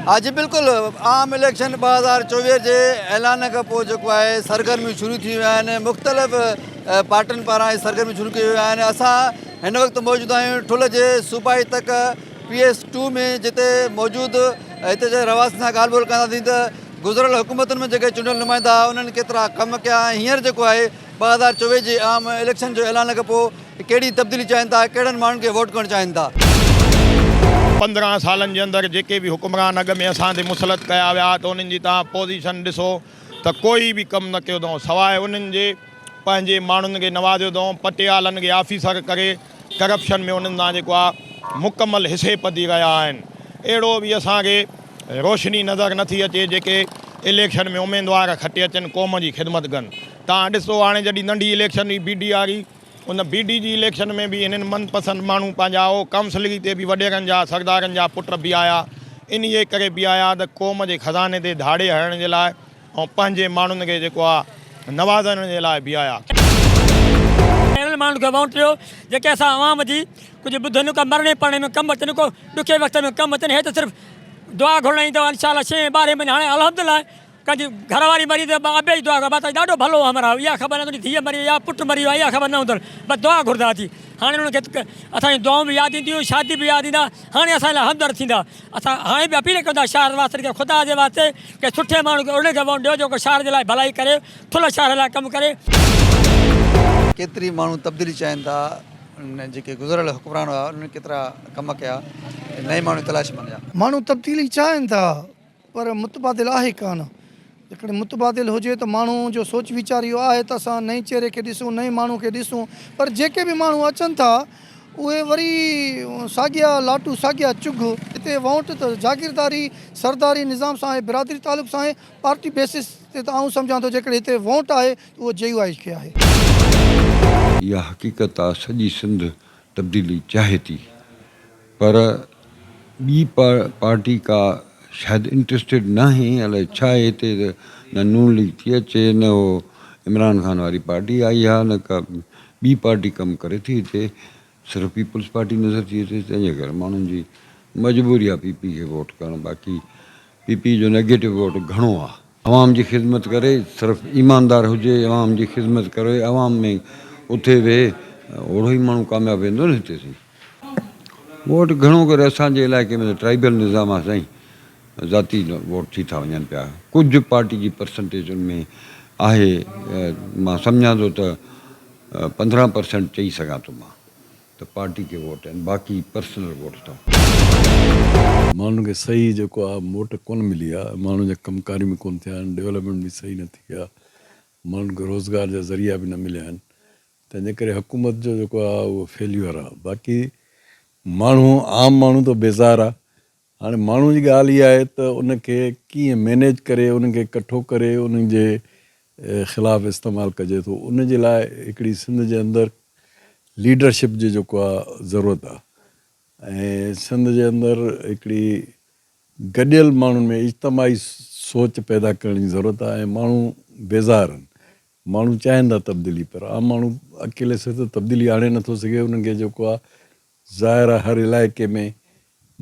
ها جي بلڪل عام اليڪشن 2024 جي اعلان کان پوء جيڪو آهي سرگرميون شروع ٿي ويون آهن مختلف پارٽين پاران اهي سرگرميون شروع ڪيون ويون آهن اسان هن وقت موجود آهيون ٺل جي صوبائي تڪ پي ايس ٽو ۾ جتي موجود هتي جي رهواسين سان ڳالهه ٻولهه ڪنداسين ته گذريل حڪومتن ۾ جيڪي چونڊيل نمائندا هئا انهن ڪيترا ڪم ڪيا ۽ هينئر جيڪو آهي 2024 جي عام اليڪشن جو اعلان کان پوء ڪهڙي تبديلي چاهين ٿا، ڪهڙن ماڻهن کي ووٽ ڪرڻ چاهين ٿا. 15 سالن جي اندر جيڪي به حڪمران اڳ ۾ اسان تي مسلط ڪيا ويا ته انهن جي توهان پوزيشن ڏسو ته ڪوئي به ڪم نه ڪيو اٿئون سواء انهن جي پنهنجي ماڻهن کي نوازيو اٿئون پٽيالن کي آفيسر ڪري ڪرپشن ۾ انهن سان جيڪو آهي مڪمل حصي پدي رهيا آهن اهڙو به اسان کي روشني نظر نٿي اچي جيڪي اليڪشن ۾ اميدوار کٽي اچن قوم جي خدمت ڪن توهان ڏسو هاڻي جڏهن ننڍي اليڪشن هئي بي ڊي واري ان بي ڊي جي اليڪشن ۾ به هنن من پسند ماڻهو پنهنجا او ڪائونسلري تي به وڏيرن جا سردارن جا پٽ بيهايا انهيء ڪري بيهايا ته قوم جي خزاني تي ڌاڙي هڻڻ جي لاء ۽ پنهنجي ماڻهن کي جيڪو آ نوازڻ جي لاء بيهايا. اهڙن ماڻهن کي وونٽ ڏيو جيڪي اسان عوام جي ڪجهه ٻڌن ڪا مرڻي پرڻي ۾ ڪم اچن ڪو ڏکي وقت ۾ ڪم اچن هي ته صرف دعا گهرڻ ايندو انشاء الله ڇهين ٻارهين مهيني هاڻي الحمدلله ڪنهن جي گهر واري مري ته ابي جي دعا گهربا ته ڏاڍو ڀلو همراهه اها خبر نه تنهنجي ڌيء مري وئي آهي پٽ مري ويو آهي اها خبر نه هوندن بس دعا گهرندا اچي هاڻي انهن کي اسان جون دعائون به ياد اينديون شادي به ياد ايندا هاڻي اسان لاء همدرد ٿيندا اسان هاڻي به اپيل ڪيون ٿا شهر واسين کي خدا جي واسطي ڪنهن سٺي ماڻهو کي ان کي ووٽ ڏيو جيڪو شهر جي لاء ڀلائي ڪري ٿلهه شهر لاء ڪم ڪري. ڪيتري ماڻهو تبديلي چاهين ٿا ان جيڪي گذريل حڪمران هئا انهن ڪيترا ڪم ڪيا نئين ماڻهو جي تلاش ۾ آهن. ماڻهو تبديلي چاهين ٿا پر متبادل آهي ڪانه. جيڪڏهن متبادل هجي ته ماڻهو جو سوچ ويچار اهو آهي ته اسان نئين چهري کي ڏسون، نئين ماڻهو کي ڏسون پر جيڪي به ماڻهو اچن ٿا اهي وري ساڳيا لاٽون ساڳيا چگهه. هتي وونٽ ته جاگيرداري، سرداري نظام سان آهي، برادري تعلق سان آهي، پارٽي بيسس تي ته آئون سمجهان ٿو جيڪڏهن هتي وونٽ آهي ته اهو جي يو آء کي آهي. اها حقيقت آ سڄي سنڌ تبديلي چاهي ٿي پر ٻي پارٽي ڪا شايد انٽرسٽيڊ ناهي الائي ڇا آهي هتي ته نه نون ليگ ٿي اچي نه هو عمران خان واري پارٽي آئي آ نه ڪا ٻي پارٽي ڪم ڪري ٿي هتي صرف پيپلز پارٽي نظر ٿي اچي تنهن جي ڪري ماڻهن جي مجبوري آ پي پي کي ووٽ ڪرڻ باقي پي پي جو نيگيٽو ووٽ گهڻو آ. عوام جي خدمت ڪري صرف ايماندار هجي عوام جي خدمت ڪري عوام ۾ اٿي ويهي اوڙو ئي ماڻهو ڪامياب ويندو نه هتي سائين. ووٽ گهڻو ڪري اسان جي علائقي ۾ ته ٽرائيبل نظام آهي سائين ذاتي ووٽ ٿي ٿا وڃن پيا ڪجهه پارٽي جي پرسنٽيج ان ۾ آهي مان سمجهان ٿو ته 15 پرسنٽ چئي سگهان ٿو مان ته پارٽي کي ووٽ آهن باقي پرسنل ووٽ اٿئون. ماڻهن کي صحيح جيڪو آهي موٽ ڪونه ملي آهي ماڻهن جا ڪم ڪاريون به ڪونه ٿيا آهن ڊولپمينٽ به صحيح نه ٿي آهي ماڻهن کي روزگار جا ذريعا به نه مليا آهن تنهن جي ڪري حڪومت جو جيڪو آهي اهو فيليور آهي باقي ماڻهو عام ماڻهو ته بيزار آهي هاڻي ماڻهو جي ڳالهه اها آهي ته ان کي ڪيئن مينيج ڪري ان کي ڪٺو ڪري ان جي خلاف استعمال ڪجي ٿو ان جي لاء هڪڙي سنڌ جي اندر ليڊرشپ جي جيڪو آهي ضرورت آهي ۽ سنڌ جي اندر هڪڙي گڏيل ماڻهن ۾ اجتماعي سوچ پيدا ڪرڻ جي ضرورت آهي ۽ ماڻهو بيزار آهن ماڻهو چاهين ٿا تبديلي پر عام ماڻهو اڪيلي سر ته تبديلي آڻي نٿو سگهي انهن کي جيڪو آهي ظاهر آهي هر علائقي ۾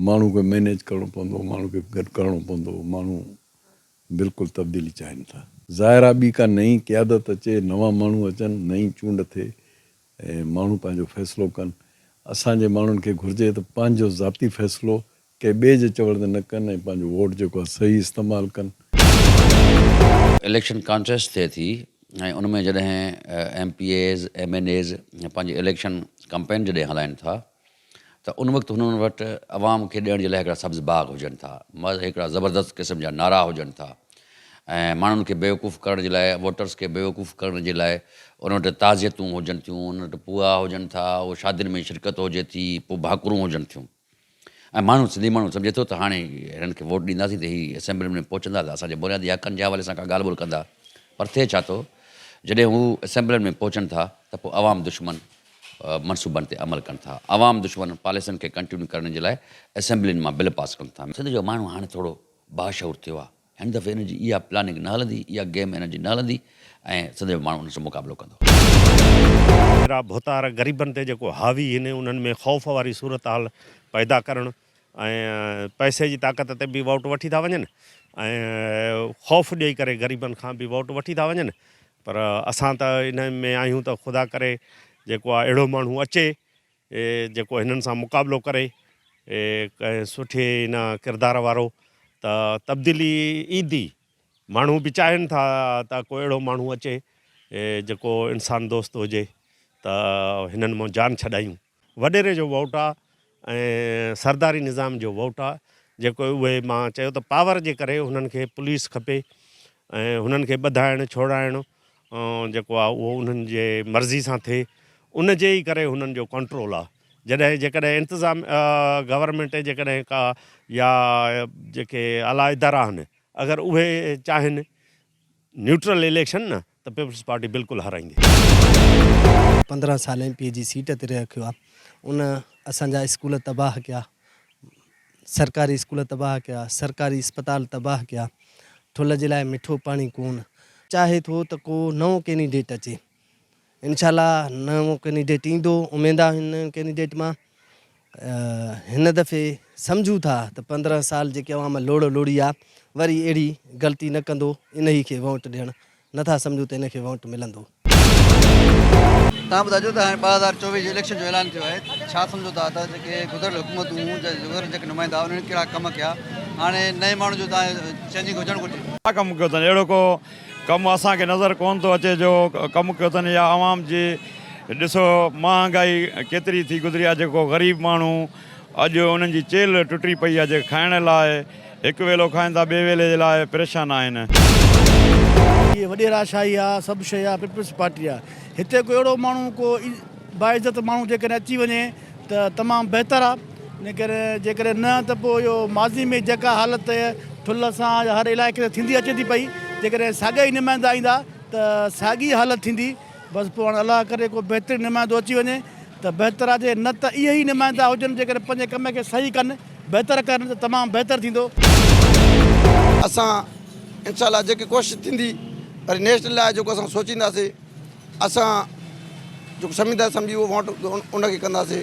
ماڻهو کي مينيج ڪرڻو پوندو ماڻهو کي گڏ ڪرڻو پوندو ماڻهو بلڪل تبديلي چاهين ٿا. ظاهر آهي ٻي ڪا نئين قيادت اچي نوان ماڻهو اچن نئين چونڊ ٿئي ۽ ماڻهو پنهنجو فيصلو ڪن اسان جي ماڻهن کي گهرجي ته پنهنجو ذاتي فيصلو ڪنهن ٻئي جي چوڻ تي نه ڪن ۽ پنهنجو ووٽ جيڪو آهي صحيح استعمال ڪن. اليڪشن ڪانٽيسٽ ٿئي ٿي ۽ ان ۾ جڏهن M P As, M N As پنهنجي اليڪشن ڪمپين جڏهن هلائين ٿا ته ان وقت هنن وٽ عوام کي ڏيڻ جي لاء هڪڙا سبز باغ هجن ٿا، هڪڙا زبردست قسم جا نعرا هجن ٿا ۽ ماڻهن کي بيوقوف ڪرڻ جي لاء ووٽرس کي بيوقوف ڪرڻ جي لاء انهن وٽ تعزيتون هجن ٿيون، انهن وٽ پوئا هجن ٿا، اهو شادين ۾ شرڪت هجي ٿي، پوء ڀاڪرون هجن ٿيون. ۽ ماڻهو سنڌي ماڻهو سمجهي ٿو ته هاڻي هنن کي ووٽ ڏينداسين ته هي اسيمبلين ۾ پهچندا ته اسان جي بنيادي حقن جي حوالي سان ڪا ڳالهه ٻولهه ڪندا پر ٿئي ڇا ٿو جڏهن هو اسيمبلين ۾ پهچن ٿا ته پوء عوام دشمن منصوبن تي عمل ڪن ٿا عوام دشمن پاليسين کي ڪنٽينيو ڪرڻ جي لاء اسيمبلين مان بل پاس ڪن ٿا. سنڌ جو ماڻهو هاڻي ٿورو باشعور ٿيو آهي هن دفعي هن جي اها پلاننگ نه هلندي، اها گيم هن جي نه هلندي ۽ سنڌ جو ماڻهو ان سان مقابلو ڪندو. اهڙا ڀوتار غريبن تي جيڪو حاوي هن انهن ۾ خوف واري صورتحال پيدا ڪرڻ ۽ پئسي جي طاقت تي به ووٽ وٺي ٿا وڃن ۽ خوف ڏئي ڪري غريبن کان به ووٽ وٺي ٿا وڃن پر اسان ته ان ۾ آهيون ته خدا ڪري جيڪو آهي اهڙو ماڻهو اچي جيڪو هنن سان مقابلو ڪري ڪنهن سٺي ان ڪردار وارو ته تبديلي ايندي ماڻهو به چاهين ٿا ته ڪو اهڙو ماڻهو اچي جيڪو انسان دوست هجي ته هنن مان جان ڇڏايون. وڏيري جو ووٽ آ ۽ سرداري نظام جو ووٽ آ جيڪو اهي مان چيو ته پاور جي ڪري هنن کي پوليس کپي ۽ هنن کي ٻڌائڻ ڇوڙائڻ جيڪو آ اهو انهن جي مرضي سان ٿئي ان جي ئي ڪري هنن جو ڪنٽرول آ جڏهن جيڪڏهن انتظام گورنمينٽ جيڪڏهن ڪا يا جيڪي اعليٰ ادارا آهن اگر اهي چاهين نيوٽرل اليڪشن نه ته پيپلز پارٽي بلڪل هارائيندي. 15 سال ايم پي اي جي سيٽ تي رکيو آ ان اسان جا اسڪول تباهه ڪيا سرڪاري اسڪول تباهه ڪيا سرڪاري اسپتال تباهه ڪيا ٺل جي لاء مٺو پاڻي ڪون چاهي ٿو ته ڪو نئون ڪينڊيڊيٽ اچي انشاء الله نئون ڪينڊيڊيٽ ايندو اميد آهي نئون ڪينڊيڊيٽ مان هن دفعي سمجهون ٿا ته 15 سال جيڪي عوام لوڙ لوڙي آ وري اهڙي غلطي نه ڪندو انهي کي ووٽ ڏيڻ نه ٿا سمجهون ته ان کي ووٽ ملندو. توهان ٻڌائجو ته هاڻي 2024 جي اليڪشن جو اعلان ٿيو آهي ڇا سمجهو ٿا ته جيڪي گذريل حڪومتون هيون جا گذريل جيڪي نمائندا انهن ڪهڙا ڪم ڪيا هاڻي نئين ماڻهن جو توهان چينجنگ هجڻ گهرجي. ڇا ڪم ڪيو اٿن اهڙو ڪو ڪم اسان کي نظر ڪون ٿو اچي جو ڪم ڪيو اٿن يا عوام جي ڏسو مهانگائي ڪيتري ٿي گذري آهي جيڪو غريب ماڻهو اڄ انهن جي چيلهه ٽٽي پئي آهي جيڪي کائڻ لاء هڪ ويلو کائن ٿا ٻئي ويلي جي لاء پريشان آهن. هي وڏيرا شاهي آ سڀ شيء آ پيپلز پارٽي آ هتي ڪو اهڙو ماڻهو ڪو باعزت ماڻهو جيڪڏهن اچي وڃي ته تمام بهتر آ جيڪڏهن نه ته پوء اهو ماضي ۾ جيڪا حالت ٺل سان يا هر علائقي سان ٿيندي اچي ٿي پئي جيڪڏهن ساڳيا ئي نمائندا ايندا ته ساڳي حالت ٿيندي بس پوء هاڻي الله ڪري ڪو بهترين نمائندو اچي وڃي ته بهتر آ جي نه ته اهي ئي نمائندا هجن جيڪڏهن پنهنجي ڪم کي صحيح ڪن بهتر ڪن ته تمام بهتر ٿيندو. اسان انشاء الله جيڪي ڪوشش ٿيندي وري نيڪسٽ لاء جيڪو اسان سوچينداسي اسان جيڪو سمجهندا سمجهي اهو ووٽ ان کي ڪنداسي.